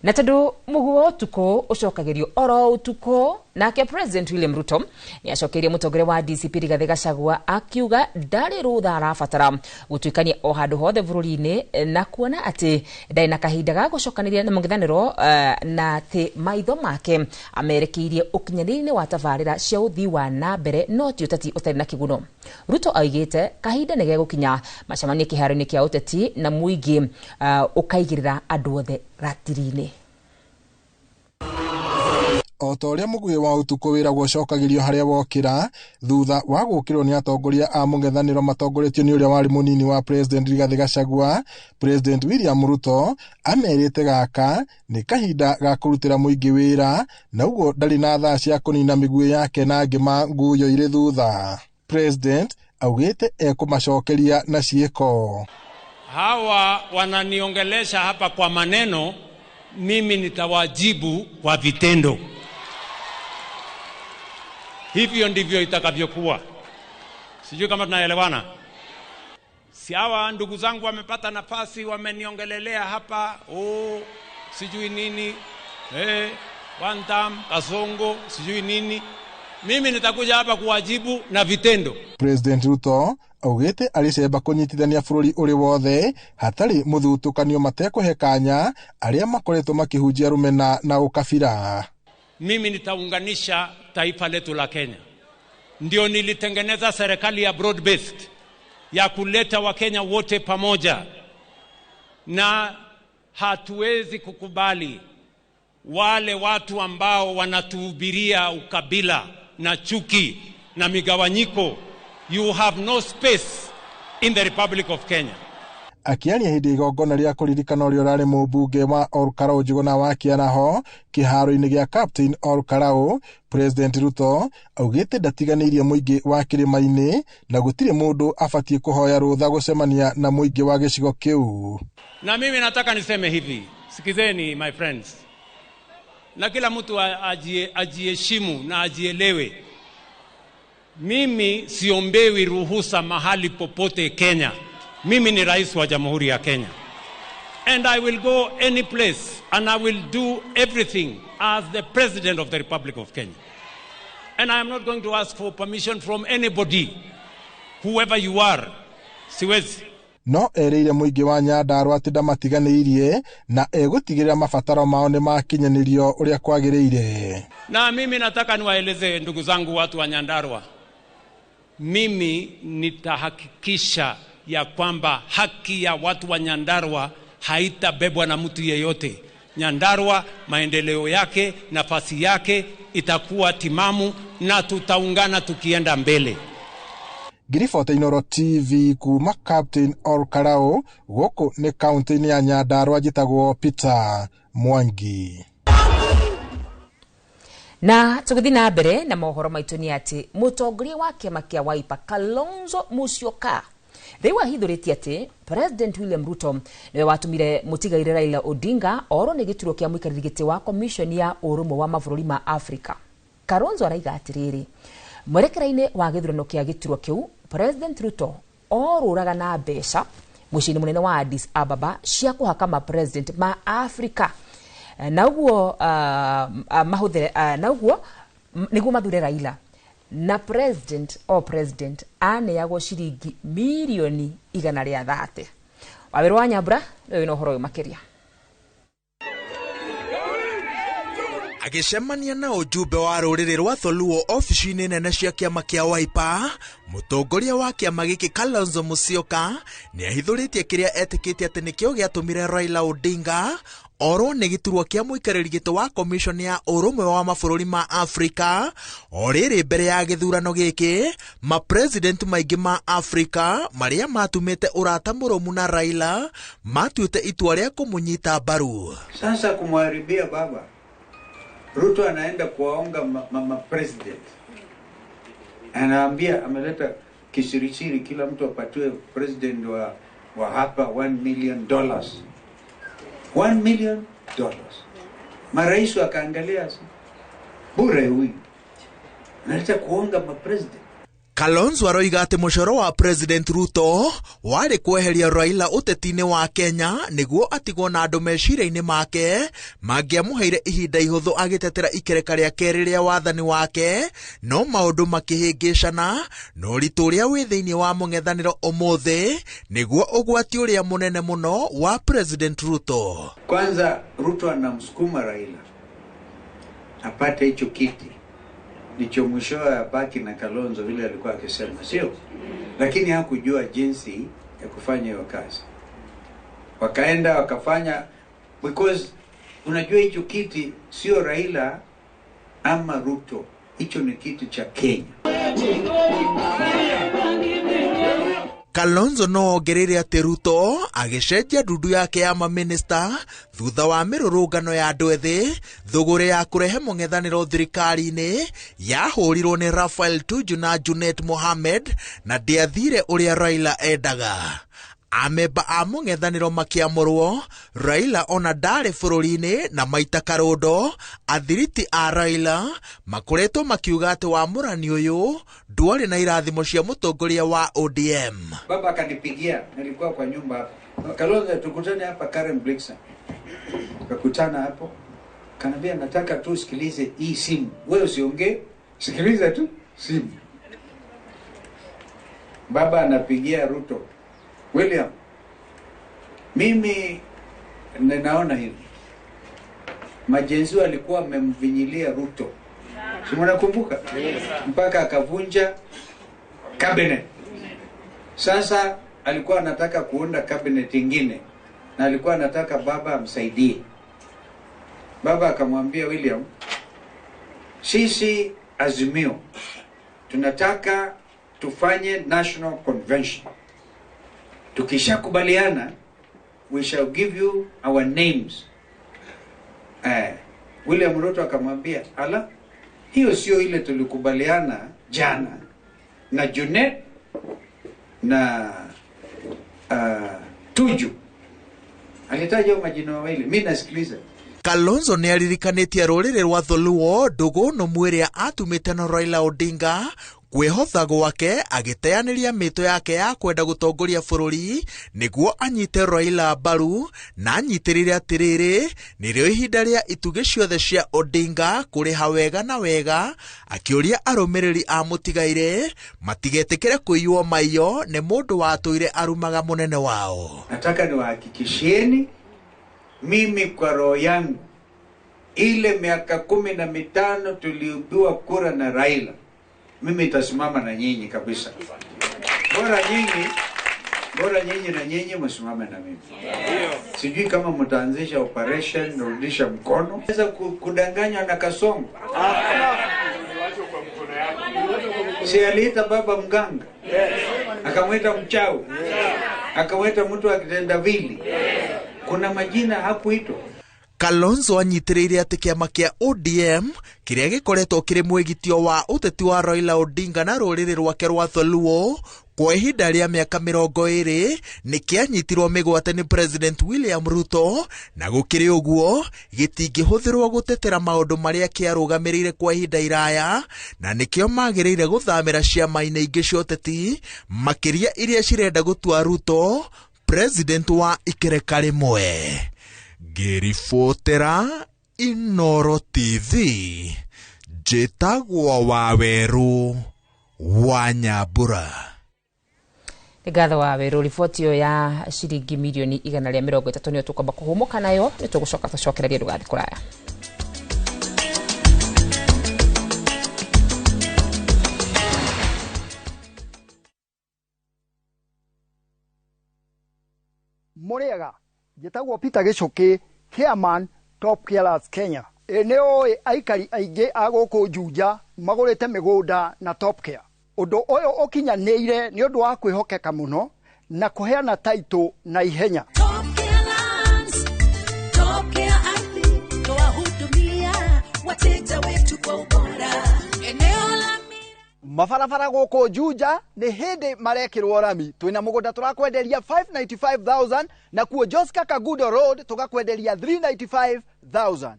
Na tondu muguo utuko ucokagĩrio oro utuko, nake President William Ruto nĩacokeirie mũtongoria wa DCP Rigathĩ Gachagua akiuga ndarĩ rũtha arabatara gũtuĩkania o handũ hothe bũrũri-inĩ na kuona atĩ ndarĩ na kahinda ga gũcokanĩria na mũng'ethanĩro, na atĩ maitho make amerekeirie ũkinyanĩria-inĩ wa tabarĩra cia ũthii wa na mbere no ti ũteti ũtarĩ na kĩguno. Ruto oigĩte kahinda nĩ gegũkinya macemanie kĩharo-inĩ kĩa ũteti na mũingĩ ũkaigĩrĩra andũ othe ratiri-inĩ. O ta ũrĩa mũguĩ wa ũtukũ wĩragwo ũcokagĩrio harĩa wokĩra thutha wa gũkĩrwo nĩ atongoria a mũng'ethanĩro matongoretio nĩ ũrĩa warĩ mũnini wa President Rigathĩ Gachagua, President William Ruto amerite gaka nĩ kahinda ga kũrutĩra mũingĩ wĩra na ũguo ndarĩ na thaa cia kũnina mĩguĩ yake na ngĩma nguyo irĩ thutha. President augĩte ekũmacokeria na ciĩko. Hawa wananiongelesha hapa kwa maneno, mimi nitawajibu kwa vitendo. Hivyo ndivyo itakavyokuwa. Sijui kama tunaelewana. Si hawa ndugu zangu wamepata nafasi, wameniongelelea hapa, oh, sijui nini, one time, Kasongo, sijui nini. Mimi nitakuja hapa kuwajibu na vitendo. President Ruto augĩte arĩcemba kũnyitithania bũrũri ũrĩ wothe hatarĩ mũthutũkanio matekũhe kanya arĩa makoretwo makĩhunjia rũmena na ũkabira. Mimi nitaunganisha taifa letu la Kenya. Ndio nilitengeneza serikali ya broad based ya kuleta Wakenya wote pamoja. Na hatuwezi kukubali wale watu ambao wanatuhubiria ukabila na chuki na migawanyiko. You have no space in the Republic of Kenya. Akiaria hĩndĩ igongona rĩa kũririkana ũrĩa ũrarĩ mũmbunge wa Olkalou Njuguna wa Kĩaraho kĩharo-inĩ gĩa Captain Olkalou, President Ruto augĩte ndatiganĩirie mũingĩ wa kĩrĩma-inĩ na gũtirĩ mũndũ abatiĩ kũhoya rũtha gũcemania na mũingĩ wa gĩcigo kĩu. Na mimi nataka niseme hivi, sikizeni my friends, na kila mtu ajiheshimu na ajielewe. Mimi siombewi ruhusa mahali popote Kenya. Mimi ni rais wa Jamhuri ya Kenya. And I will go any place and I will do everything as the President of the Republic of Kenya. And I am not going to ask for permission from anybody, whoever you are. Siwezi. No erĩire mũingĩ wa Nyandarua atĩ ndamatiganĩirie na egũtigĩrĩra mabataro mao nĩ makinyanĩrio ũrĩa kwagĩrĩire. Na mimi nataka niwaeleze ndugu zangu watu wa Nyandarua, mimi nitahakikisha ya kwamba haki ya watu wa Nyandarua haitabebwa na mtu yeyote. Nyandarua maendeleo yake, nafasi yake itakuwa timamu na tutaungana tukienda mbele. Ngiribota Inooro TV kuma Captain Olkalou gũkũ nĩ kaunti-inĩ ya Nyandarua, njĩtagwo Peter Mwangi. Na tũgĩthiĩ na mbere na mohoro maitũ nĩ atĩ mũtongoria wa kĩama kĩa Wiper Kalonzo Musyoka rĩu ahithũrĩtie atĩ President William Ruto nĩwe watũmire mũtigaire Raila Odinga orwo nĩ gĩturwa kĩa mũikarĩri gĩtĩ wa Commission ya ũrũmwe wa mabũrũri ma Afrika. Kalonzo araiga atĩrĩrĩ, mwerekera-inĩ wa gĩthurano kĩa gĩturwa kĩu President Ruto orũraga na mbeca mũciĩ-inĩ mũnene wa Addis Ababa cia kũhaka ma president ma Africa na ũguo mahũthĩre na ũguo nĩguo mathure Raila na president o president aneagwo ciringi mirioni 130. Wawĩru wa Nyambura nĩwe wĩna ũhoro ũyũ makĩria. Agĩcemania na ũjumbe wa rũrĩrĩ rwa Tholuo ofici-inĩ nene cia kĩama kĩa Wiper, mũtongoria wa kĩama gĩkĩ Kalonzo Musyoka nĩahithũrĩtie kĩrĩa etĩkĩtie atĩ nĩkĩo gĩatũmire Raila Odinga orwo nĩ gĩturwa kĩa mũikarĩri gĩtĩ wa commission ya ũrũmwe wa mabũrũri ma Afrika. O rĩrĩ mbere ya gĩthurano gĩkĩ, ma-president maingĩ ma Afrika marĩa matumĩte ũrata mũrũmu na Raila matuĩte itua rĩa kũmũnyita mbaru. Sasa kumharibia baba Ruto anaenda kuwaonga mama president, anaambia ameleta kisirisiri, kila mtu apatiwe president wa hapa $1 million. $1 million. Marais wakaangalia bure, huyu analeta kuonga ma president. Kalonzo aroiga atĩ mũcoro wa President Ruto warĩ kweheria Raila ũteti-inĩ wa Kenya nĩguo atigwo na andũ meciria-inĩ make mangĩamũheire ihinda ihũthũ agĩtetera ikereka rĩa kerĩ rĩa wathani wake, no maũndũ makĩhĩngĩcana na ũritũ ũrĩa wĩ thĩinĩ wa mũng'ethanĩro ũmũthĩ nĩguo ũgwati ũrĩa mũnene mũno wa President Ruto. Kwanza Ruto anamsukuma Raila apate hicho kiti ndicho mwishowe abaki na Kalonzo vile alikuwa akisema, sio? Lakini hakujua jinsi ya kufanya hiyo kazi. Wakaenda wakafanya, because unajua hicho kiti sio Raila ama Ruto, hicho ni kiti cha Kenya. Kalonzo no ongereire atĩ Ruto agĩcenjia ndundu yake ya maminista thutha wa mĩrũrũngano ya andũ ethĩ, thũgũrĩ ya kũrehe mũng'ethanĩro thirikari-inĩ yahũrirwo nĩ Raphael Tuju na Junet Mohamed na ndĩathire ũrĩa Raila endaga. Amemba a mũng'ethanĩro makĩamũrwo, Raila ona ndarĩ bũrũri-inĩ na maita karũndo, athiriti a Raila makoretwo makiuga atĩ wamũrani ũyũ ndwarĩ na irathimo cia mũtongoria wa ODM. Baba akanipigia, nilikuwa kwa nyumba hapo. Kalonzo, tukutane hapa Karen Blixen. Tukakutana hapo. Kaniambia nataka tu sikilize hii simu. Wewe usiongee, sikiliza tu simu. Baba anapigia Ruto. William, mimi ninaona hivi. Majenzi walikuwa wamemvinyilia Ruto. Si mnakumbuka? Mpaka akavunja cabinet. Sasa alikuwa anataka kuunda cabinet ingine na alikuwa anataka baba amsaidie. Baba akamwambia William, sisi Azimio tunataka tufanye national convention. Tukishakubaliana, we shall give you our names. William Ruto akamwambia, ala, hiyo sio ile tulikubaliana jana na Junet na Tuju. Alitaja majina mawili, mimi nasikiliza. Kalonzo nĩ aririkanĩtie rũrĩrĩ rwa Tholuo ndũgũ nũmu ĩrĩa atumĩte na Raila Odinga kwĩhotha gwake agĩteanĩria mĩto yake ya kwenda gũtongoria bũrũri nĩguo anyite Raila mbaru na anyitĩrĩre atĩrĩrĩ nĩrĩo ihinda rĩa itugĩ ciothe cia Odinga kũrĩha wega na wega, akĩũria arũmĩrĩri a mũtigaire matigetĩkĩre kũiywo maiyo nĩ mũndũ watũire arumaga mũnene wao. Nataka niwahakikishieni mimi kwa roho yangu ile miaka 15 tuliibiwa kura na Raila, mimi nitasimama na nyinyi kabisa. Bora nyinyi na nyinyi msimame na mimi. Sijui kama mtaanzisha operation rudisha mkono. Sasa kudanganywa na Kasongo. Si aliita baba mganga. Akamwita mchawi. Akamwita mtu akitendawili. Kuna majina hakuitwa. Kalonzo anyitĩrĩire atĩ kĩama kĩa ODM kĩrĩa gĩkoretwo kĩrĩ mwĩgitio wa ũteti wa Raila Odinga na rũrĩrĩ rwake rwa Dholuo kwa ihinda rĩa mĩaka 20 nĩ kĩanyitirwo mĩgwate nĩ President William Ruto, na gũkĩrĩ ũguo gĩtingĩhũthĩrwo gũtetera maũndũ marĩa kĩarũgamĩrĩire kwa ihinda iraya, na nĩkĩo magĩrĩire gũthamĩra ciama-inĩ ingĩ cia ũteti, makĩria iria cirenda gũtua Ruto president wa ikereka rĩmwe. Ngĩribotera Inooro TV, njĩtagwo Wawerũ wa Nyambura. Ngatho wa Werũ. Riboti ĩyo ya ciringi mirioni 130 nĩyo tũkwamba kũhũmũka nayo, nĩ tũgũcoka tũcokererie, ndũgathiĩ kũraya. Mũrĩega, njĩtagwo Peter Gĩcũkĩ, chairman Top Carers Kenya. Ĩ nĩ ũĩ aikari aingĩ a gũkũ Juja magũrĩte mĩgũnda na Top Care. Ũndũ ũyũ ũkinyanĩire nĩ ũndũ wa kwĩhokeka mũno na kũheana taitũ na ihenya. Top Care Ardhi twahudumia wateja wetu kwa ubora. Eneo la Mabarabara gũkũ Juja nĩ hĩndĩ marekĩrwo rami. Twĩna mũgũnda tũrakwenderia 595,000, nakuo Joska Kagudo Road tũgakwenderia 395,000.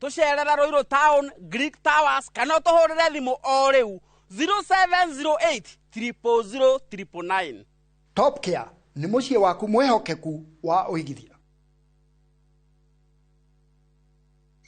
Tũcerere Ruiru Town, Greek Towers, kana ũtũhũrĩre thimũ o rĩu 0708 000 999. Top Care nĩ mũciĩ waku mwĩhokeku wa ũigithia.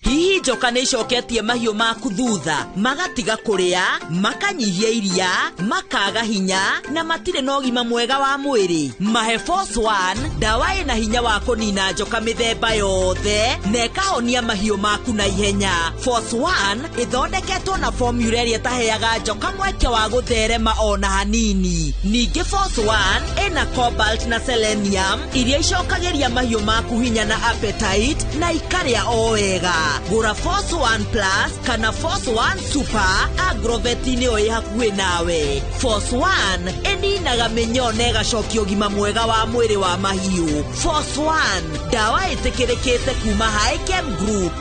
Hihi njoka nĩ icoketie mahiũ maku thutha, magatiga kũrĩa, makanyihia iria, makaga hinya na matirĩ na ũgima mwega wa mwĩrĩ? Mahe Force One, ndawa ĩna hinya wa kũnina njoka mĩthemba yothe na ĩkahonia mahiũ maku na ihenya. Force One ĩthondeketwo na formula ĩrĩa ĩtaheaga njoka mweke wa gũtherema ona hanini. Ningĩ Force One ĩna cobalt na selenium iria icokagĩria mahiũ maku hinya na appetite na ikarĩa o wega. Gũra Force One Plus kana Force One Super agrovet-inĩ o ĩ hakuhĩ nawe. Force One ĩninaga mĩnyoo na ĩgacokia ũgima mwega wa mwĩrĩ wa mahiũ. Force One, ndawa ĩtĩkĩrĩkĩte kuma Hikem Group.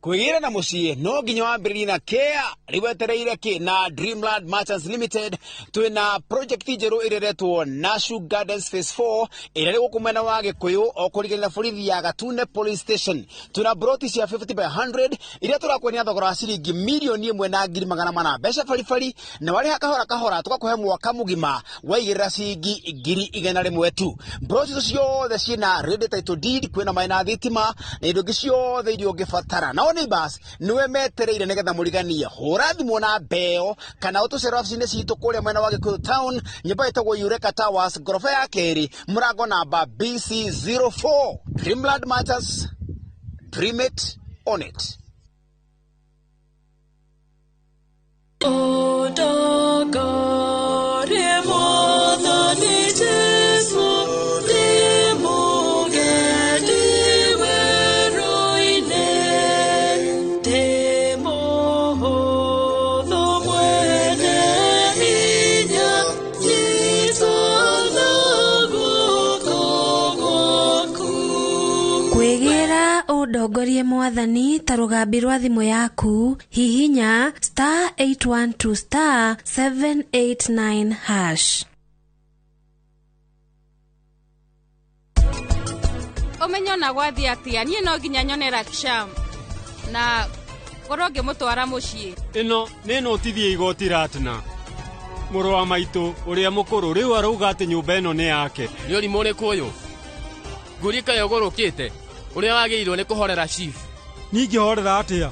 Kwĩgĩra na mũciĩ no nginya wambĩrĩrie na care. Rĩu wetereire kĩ na Dreamland Merchants Limited? Twĩna project njerũ ĩrĩa ĩretwo Nashu Gardens Phase 4 ĩrĩa ĩrĩ gũkũ mwena wa Gĩkũyũ o kũrigania na borithi ya Gatune Police Station. Twĩna broti cia 50 by 100 iria tũrakwendia thogora wa ciringi 1,400,000, mbeca baribari, na warĩha kahora kahora tũgakũhe mwaka mũgima waigĩrĩra ciringi 100,000 tu. Broti icio ciothe ciĩna ready title deed, kwĩna maĩ na thitima na indo ingĩ ciothe iria ũngĩbatara. Nao neighbors niwe metereire nigetha mũriganie. Hũra thimũ na mbeo kana ũtũcere wabici-inĩ citũ kũrĩa mwena wa Gĩkũyũ Town, nyũmba ĩtagwo Eureka Towers, ngoroba ya kerĩ, mũrango namba BC04. Dreamland Matters, dream it on it. Odogore mwathani Jesu, ndĩmũgendi werũ-inĩ, ndĩmũhũthũ mwene hinya, nyita na guoko gwaku. Kwĩgĩra ũndongorie mwathani ta rũgambi rwa thimũ yaku, hihinya star 812 star 789 hash. Ũmenye ona gwathiĩ atĩa, niĩ no nginya nyone Raksham na ngorwo ngĩmũtwara mũciĩ. Ĩno nĩ notithie igoti Ratna. Mũrũ wa maitũ ũrĩa mũkũrũ rĩu arauga atĩ nyũmba ĩno nĩ yake. Nĩ ũrimũ ũrĩkũ ũyũ? Ngũrie kaĩ ũgũrũkĩte ũrĩa wagĩrĩirwo nĩ kũhorera chief. Niĩ ingĩhorera atĩa?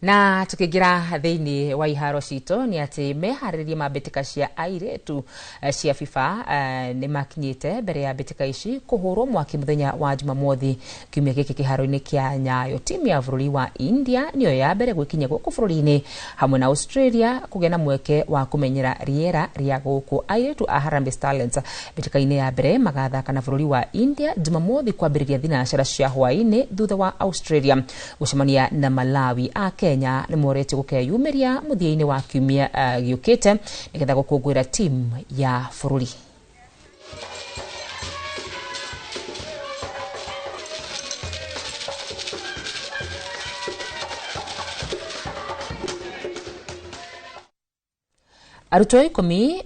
Na tukiingira thiini wa iharo citũ nĩ atĩ meharĩrĩria ma mbĩtĩka cia airĩtu cia FIFA nĩ makinyĩte mbere ya mbĩtĩka ici kũhũrwo mwaki mũthenya wa Jumamothi kiumia gĩkĩ kĩharo-inĩ kĩa Nyayo. Timu ya bũrũri wa India nĩyo ya mbere gwĩkinyia gũkũ bũrũri-inĩ hamwe na Australia kũgĩa na mweke wa kũmenyera rĩera rĩa gũkũ. Airĩtu a Harambee Starlets mbĩtĩka-inĩ ya mbere magathaka na bũrũri wa India Jumamothi kwambĩrĩria thinacara cia hwaĩ-inĩ thutha wa Australia gũcemania na Malawi. A Kenya nĩ moretio gũkeyumĩria mũthia-inĩ wa kiumia gĩũkĩte nĩgetha gũkũngũĩra timu ya bũrũri. Arutwo 10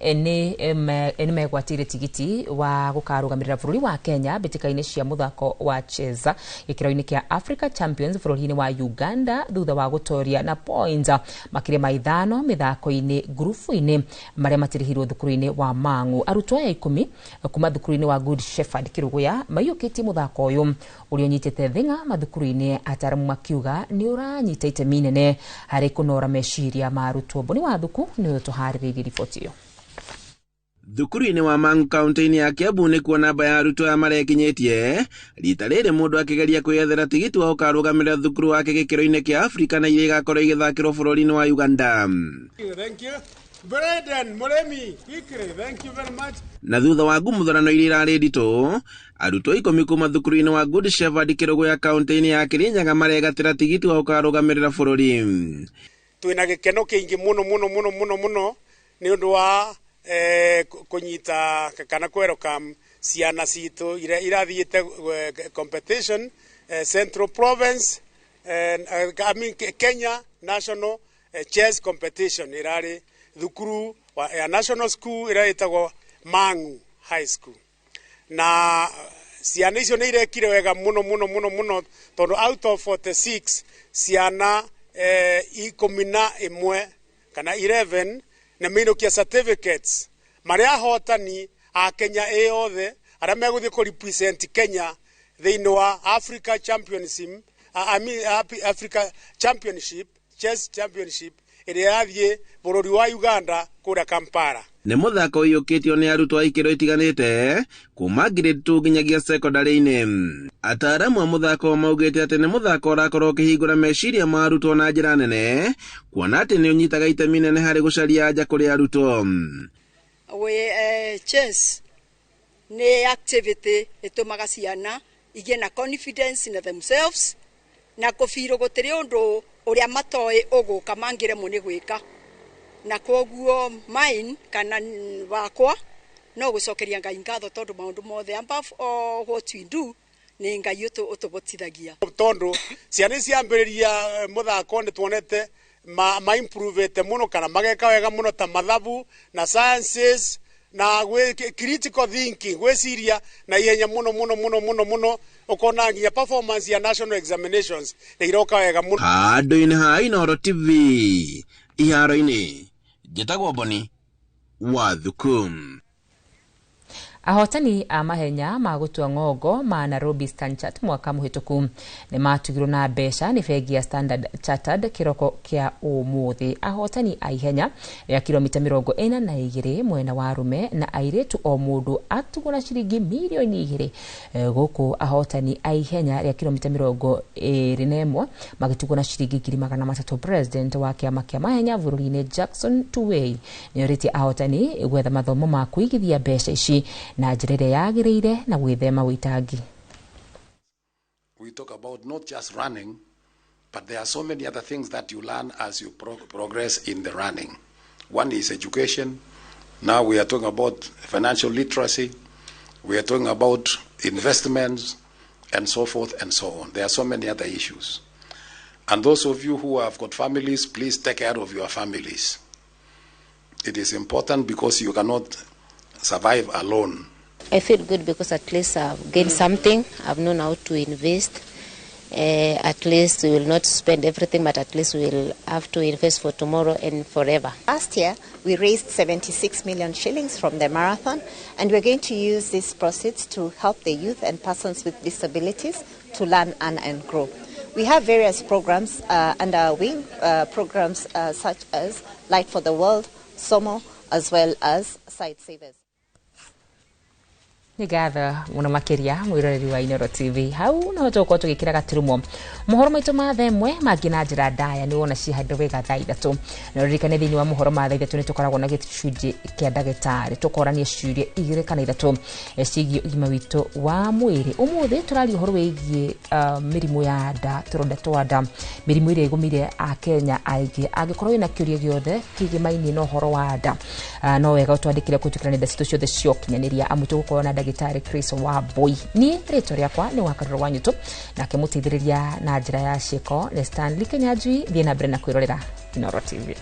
nĩ megwatĩire tigiti wa gũkarũgamĩrĩra bũrũri wa Kenya mbĩtĩka-inĩ cia mũthako wa cheza gĩkĩro-inĩ kĩa Africa Champions bũrũri-inĩ wa Uganda thutha wa gũtoria na points makĩria ma 5 mĩthako-inĩ ngurubu-inĩ marĩa matirihirwo thukuru-inĩ wa Mang'u. Arutwo aya 10 kuma thukuru-inĩ wa Good Shepherd Kĩrũgũya maiyũkĩtie mũthako ũyũ ũrĩa ũnyitĩte thing'a mathukuru-inĩ, ataaramu makiuga nĩ ũranyita itemi inene harĩ kũnora meciria ma arutwo. Mboni wa thuku nĩ ũtũharĩrĩirie riboti ĩyo. Thukuru-inĩ wa Mang'u kaunti-inĩ ya Kiambu nĩkuo namba ya arutwo aya marekinyĩtie rita rĩrĩ mũndũ akĩgeria kwĩyethera tigiti wa gũkarũgamĩrĩra thukuru wake gĩkĩro-inĩ kĩa Afrika na iria igakorwo igĩthakĩrwo bũrũri-inĩ wa Uganda. Thank you. Braden Muremi, quickly, thank you very much. Na thutha wa ngumutharano iria irarĩ nditũ, arutwo 10 kuma thukuru-inĩ wa Good Shepherd Kĩrũgũya kaunti-inĩ ya Kirinyaga maregatĩra tigiti wa gũkarũgamĩrĩra bũrũri. Twĩna gĩkeno kĩingĩ mũno mũno mũno mũno mũno nĩ ũndũ wa kũnyita kana kwerokam ciana citũ iria irathiĩte competition Central Province I mean Kenya National Chess Competition irarĩ thukuru ya National School ĩrĩa ĩtagwo Mang'u High School, na ciana icio nĩ irekire wega mũno mũno mũno mũno tondũ out of 46 ciana 11 kana 11 na mainũkia certificates marĩa ahotani a Kenya ĩyothe arĩa megũthiĩ kũ represent Kenya thĩinĩ wa Africa Championship, I mean Africa Championship Chess Championship ĩrĩa yathiĩ bũrũri wa Uganda kũrĩa Kampala. Nĩ mũthako ũiyũkĩtio nĩ arutwo a ikĩro itiganĩte kuma grade 2 nginyagia secondary-inĩ. Ataaramu a mũthako maugĩte atĩ nĩ mũthako ũrakorwo ũkĩhingũra meciria ma arutwo na njĩra nene, kuona atĩ nĩ ũnyitaga itemi nene harĩ gũcaria anja kũrĩ arutwo. Chess nĩ activity ĩtũmaga ciana igĩe na confidence in themselves na kũbirũ gũtirĩ ũndũ ũrĩa matoĩ ũgũka mangĩremwo nĩ gwĩka, na koguo mine kana wakwa no gũcokeria Ngai ngatho tondũ maũndũ mothe above all what we do nĩ Ngai ũtũbotithagia. Tondũ ciana ciambĩrĩria mũthako nĩ tuonete ma improvete mũno kana mageka wega mũno ta mathabu na sciences na critical thinking, gwĩciria na ihenya mũno mũno mũno mũno mũno, ũkona nginya performance ya national examinations nĩ iroka wega mũno. Handũ-inĩ ha Inooro TV iharo-inĩ, njĩtagwo Boni wa Thuku. Ahotani a mahenya ma gũtua ng'ongo ma Nairobi Stanchart mwaka mũhĩtũku nĩ matugirwo na mbeca nĩ bengi ya Standard Chartered kĩroko kĩa ũmũthĩ. Ahotani a ihenya rĩa kilomita 42 mwena wa arũme na airĩtu o mũndũ atugwo na ciringi mirioni 2, gũkũ ahotani a ihenya rĩa kilomita 21 magĩtugwo na ciringi 300,000. President wa kĩama kĩa mahenya bũrũri-inĩ Jackson Tuwei nĩorĩtie ahotani gwetha mathomo ma kũigithia mbeca ici na njĩra ĩrĩa yagĩrĩire na gwĩthema wĩitangi. We talk about not just running, but there are so many other things that you learn as you progress in the running. One is education. Now we are talking about financial literacy. We are talking about investments and so forth and so on. There are so many other issues. And those of you who have got families, please take care of your families. It is important because you cannot survive alone. I feel good because at least I've gained something. I've known how to invest. At least we will not spend everything, but at least we will have to invest for tomorrow and forever. Last year, we raised 76 million shillings from the marathon, and we're going to use these proceeds to help the youth and persons with disabilities to learn, earn and grow. We have various programs under our wing, programs such as Light for the World, SOMO, as well as Site Savers. Nĩ ngatho mũno makĩria mwĩroreri wa Inoro TV. Hau no tũgũkorwo tũgĩkĩra gaturumo mohoro maitũ ma thaa 1 mangĩ na njĩra ndaya nĩ wona cihandũ wega thaa 3. Na ũririkane thĩinĩ wa mohoro ma thaa 3 nĩ tũkoragwo na gĩcunjĩ kĩa ndagĩtarĩ, tũkorania ciũria 2 kana 3 ciĩgiĩ ũgima witũ wa mwĩrĩ. Ũmũthĩ tũraria ũhoro wĩgiĩ mĩrimũ ya nda, tũronda twa nda, mĩrimũ ĩrĩa ĩgũmĩire Akenya aingĩ. Angĩkorwo wĩna kĩũria gĩothe kĩgĩmainie na ũhoro wa nda, no wega ũtwandĩkĩre kũhĩtũkĩra nenda citũ ciothe cia ũkinyanĩria, amu tũgũkorwo na ndagĩtarĩ Chris Wambui. Niĩ rĩtwa rĩakwa nĩ Wakarũrũ wa Nyũtũ, nake mũteithĩrĩria na njĩra ya ciĩko nĩ Stanley Kenyanjui. Thiĩ na mbere na kwĩrorera Inoro TV.